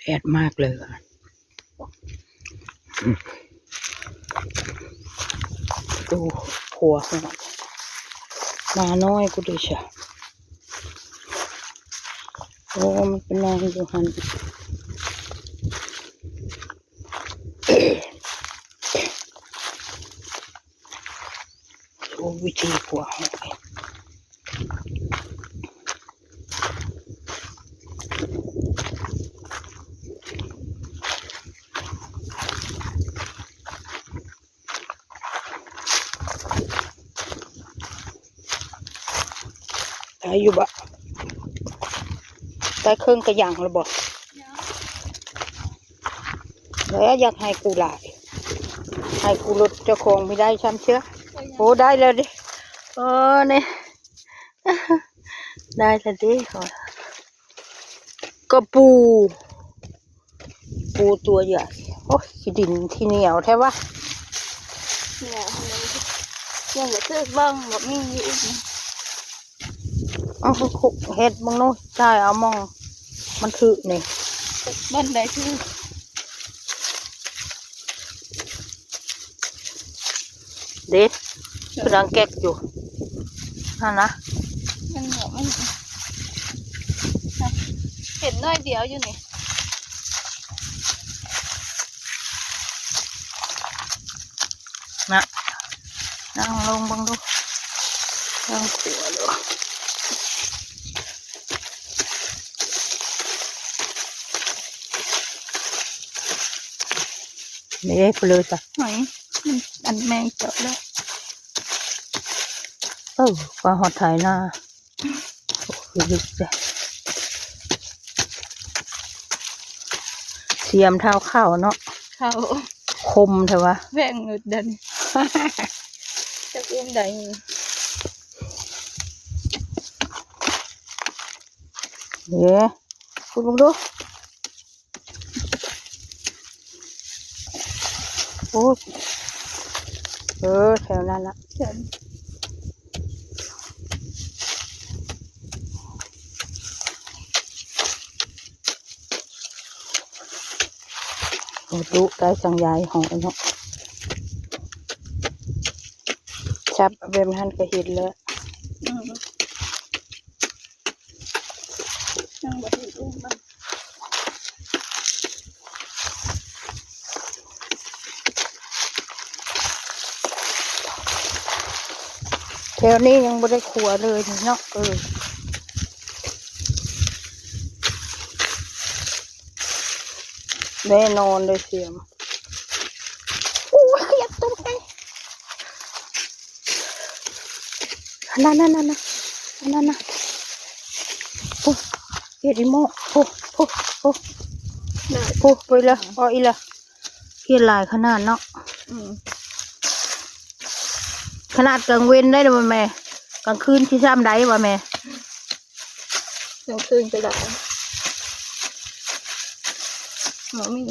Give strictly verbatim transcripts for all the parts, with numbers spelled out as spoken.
แอดมากเลย ดูหัวหอย มาน้อยกูดิชะ โอ้ มันเป็นนอนอยู่หัน โอ้ วิธีหัวหอย ได้อยู่บ่ ได้เครื่องกระหยังแล้วบ่ แล้วอยากให้กูหลาย ให้กูลดเจ้าของไม่ได้ช้ำเชื่อ โอ้ ได้แล้วดิ เออ นี่ ได้แล้วดิ ก็ปู ปูตัวใหญ่ โอ้ย ขี้ดินขี้เหนียวแท้วะ เนี่ย ยังบ่ถืกบ้าง บ่มีอยู่อีก เอาคุกเฮ็ดมึงนู้น ใช่ เอามอง มันถืกนี่ บ้านใดถืก เด้ คือดังแก๊กอยู่ นั่นนะ มันเหนียว มัน เห็นน้อยเดียวอยู่นี่ นะ นั่งลงเบิ่งดู นั่งขัวเลย นี่ไปเลยจ้ะ หอย มันอันแมงเจาะแล้ว เออ ปลาหอดไถนา โอ้ย ลึกจ้ะ เสียมเท้าเข้าเนาะ เข้า คมแท้วะ แว่งหลุดเดิน จะอุ้มได้ เย้ คุณลองดู โอ้ เออ แถวนั้นละ แถว โอ้ ดูใกล้สังยายของไอ้เนาะ จับแบบนั้นก็เห็นแล้ว อืม ยังบ่ได้อุ้มมัน แถวนี้ยังบ่ได้ขัวเลยนี่เนาะ เออ แน่นอนเลยเสียม โอ้ย ขยับตรงไป นั่น นั่น นั่น นั่น นั่น นั่น โอ้ เฮ็ดอีโม่ โอ้ โอ้ โอ้ ได้ โอ้ ไปเลย เอาอีกละ เฮ็ดหลายขนาดเนาะ อืม ขนาดกลางเว็นได้เลยบ่แม่ กลางคืนสิซ้ำได้บ่แม่ กลางคืนก็ได้ หมอมี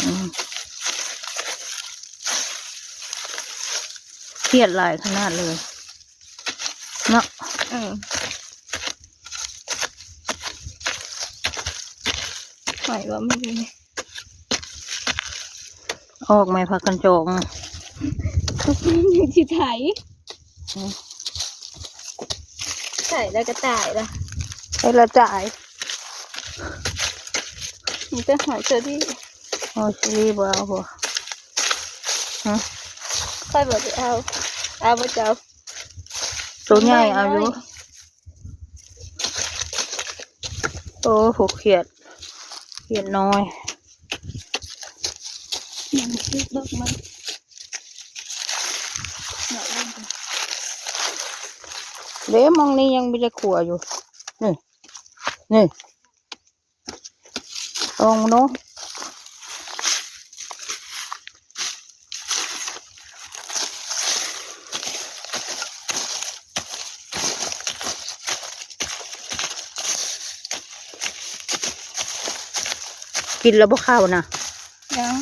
อืม เครียดหลายขนาดเลย เนาะ เออ ไหวบ่ ไม่รู้เนี่ย ออกไหม ผักกันจอง สิไถ อืม ไถแล้วก็ตายละ ไถแล้วตาย มันจะหอยเชอรี่ หอยเชอรี่บ่เอาบ่ ฮะ ค่อยบอกสิเอา เอาบ่เจ้า ตัวใหญ่เอาอยู่ โอ้ ผูกเขียด เขียดน้อย มันคือดอกมัน เด้ มองนี่ยังมีแต่ขัวอยู่ นี่ นี่ ลองดู กินแล้วบ่เข้านะ ยัง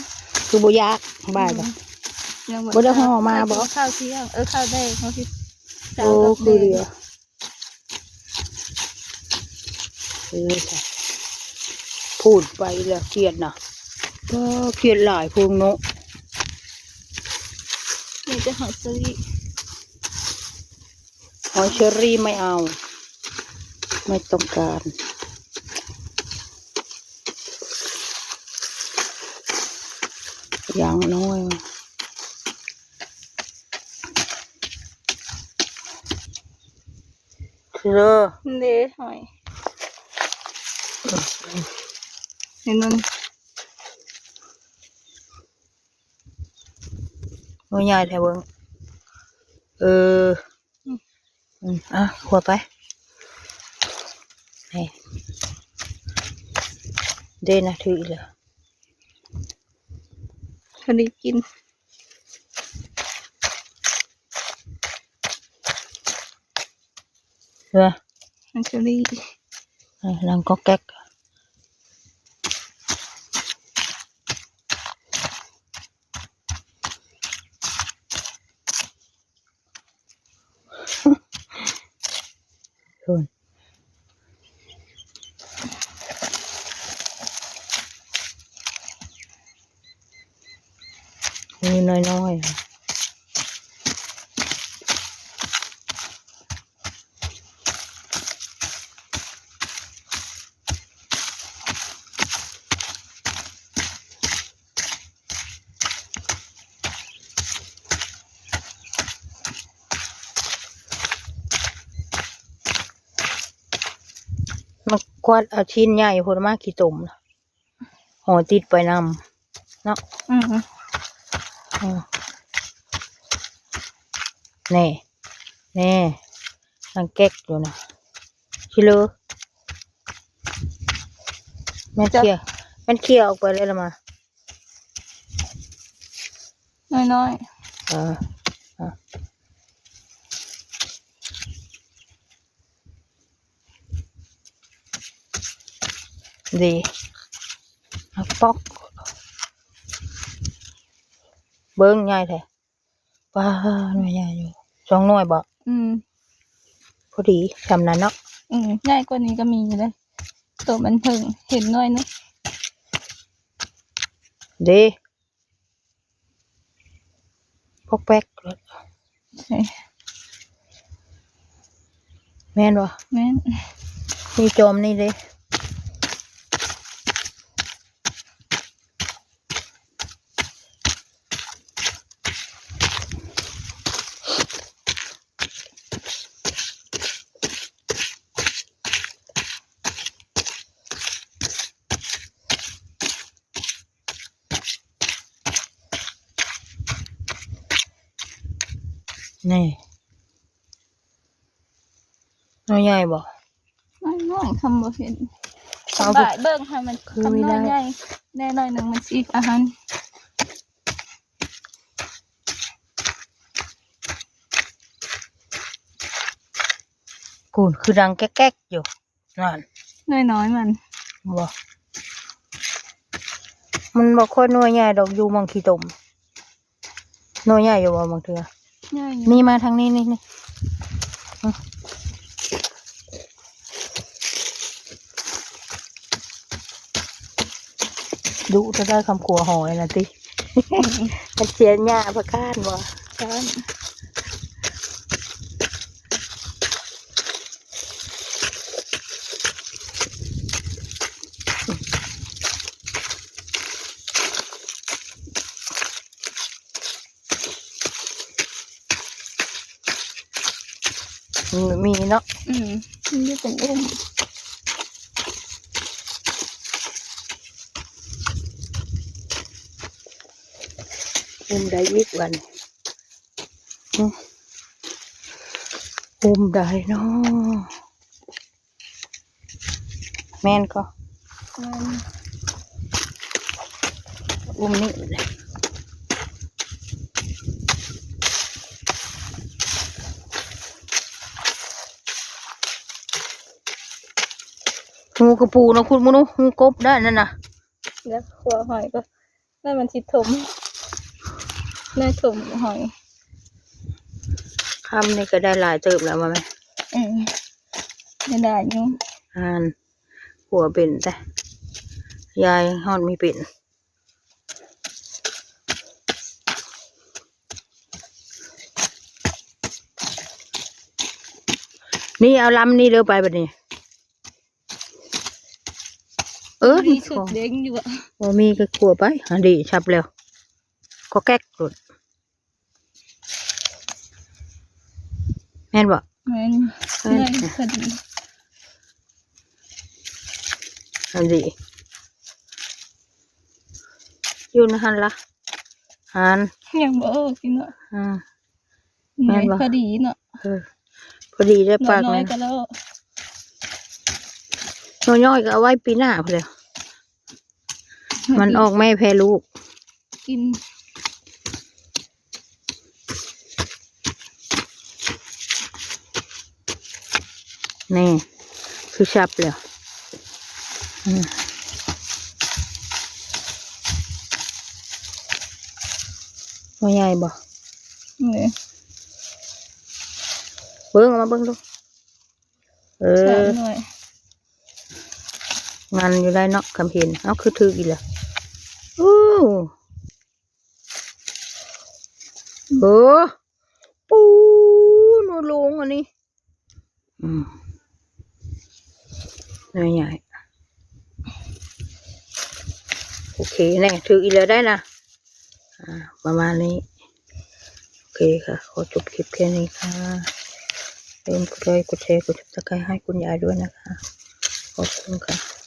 คือบ่อยาก บ่ายบ่ อืม ยังบ่ บ่ได้ห่อมาบ่ ข้าวเที่ยง เออ ข้าวแดง ข้าวที่ โอ้ เช้ากับแดง คือเดียว เออค่ะ พูดไปแล้วเขียดนะ ก็เขียดหลายพวงเนาะ นี่จะหอยเชอรี่ หอยเชอรี่ไม่เอา ไม่ต้องการ อย่างน้อย คือ เด้หอย เห็นมัน หน่วยใหญ่แท้เบิ่ง เออ อืม อืม อ่ะ ขั่วไป นี่ เด้นะ ถืออีกแล้ว พอดีกิน เออ มันเชอรี่ เออ ดังก๊อกแก๊ก โอ้ย มีน้อยๆ ค่ะ มันกวาดเอาชิ้นใหญ่พุ้นมาขี้ตมน่ะ ห่อติดไปนำ เนาะ อืม อืม แน่ แน่ นางแก๊กอยู่นะ ชิโล แม่นเขี่ย แม่นเขี่ยออกไปเลยละมา น้อยๆ เออ อ่ะ ดี อ่ะ ป๊อก เบิ่งใหญ่แท้ ป้า หน่วยใหญ่อยู่ สองหน่วยบ่ อืม พอดี ส่ำนั้นเนาะ อืม ใหญ่กว่านี้ก็มีอยู่เลย ตัวมันเพิ่งเห็นหน่วยนึง เด้ ปอกแป๊ก ใช่ แม่นบ่ แม่น มีจอมนี่เด้ นี่ หน่วยใหญ่บ่ น้อยๆ คำบ่เห็น เอา สบายเบิ่งให้มัน คือ คำน้อย ไม่ได้ ใหญ่ แน่หน่อยหนึ่งมันสิอาหาร กูนคือดังแก๊กๆ อยู่ นั่น น้อยๆ มัน บ่ มันบ่ค่อยหน่วยใหญ่ดอก อยู่หม่องขี้ตม หน่วยใหญ่อยู่บ่บางเทื่อ ใหญ่อยู่ นี่มาทางนี้ นี่ นี่ อืม ดุจะได้คำขัวหอยนะติ มันเสียหญ้าประการบ่ การ มีเนาะ อืม มันอยู่เป็นอุ้ม อุ้มได้อีกวัน อืม อุ้มได้เนาะ แม่นก็ แม่น อุ้มนี่ หูกระปูนะคุณมนุษย์ หูกบได้นั่นน่ะ เดี๋ยวขั่วหอยก็ นั่นมันสิถม น่าถมหอย คำนี่ก็ได้หลายเติบแล้วว่าไหม เออ ได้หลายอยู่ อ่าน ขั่วเป็นแต่ ยายฮอดมีเป็น นี่เอาลำนี้เด้อไปบัดนี้ เออ นี่สุดเด้งอยู่อะ บ่มีก็ขั่วไป อันนี้ชับแล้ว ก็แก๊กโลด แม่นบ่ แม่น แม่น ได้พอดี อันนี้ อยู่ในหั่นละหั่น ยังบ่ออกอยู่เนาะ อ่า แม่นบ่ พอดีเนาะ เออ พอดีได้ปาก น้อ มั ย น ก็แล้ว น้อยๆก็เอาไว้ปีหน้าพุ้นแหล้ว มันออกแม่แพรลูก กิน นี่ คือชับแล้ว อืม บ่ใหญ่บ่ เนี่ย เบิ่งเอามาเบิ่งดู เอ สา อ มหน่วย มันอยู่ได้เนาะ คำเห็น เอาคือถืออีกแล้ว อู้ เออ ปูหนูลงอันนี้ อืม หน่วยใหญ่ โอเค แน่ ถืออีกแล้วได้นะ อ่า ประมาณนี้ โอเคค่ะ ขอจบคลิปแค่นี้ค่ะ อย่าลืมกดไลค์ กดแชร์ กด Subscribe ให้คุณยายด้วยนะคะ ขอบคุณค่ะ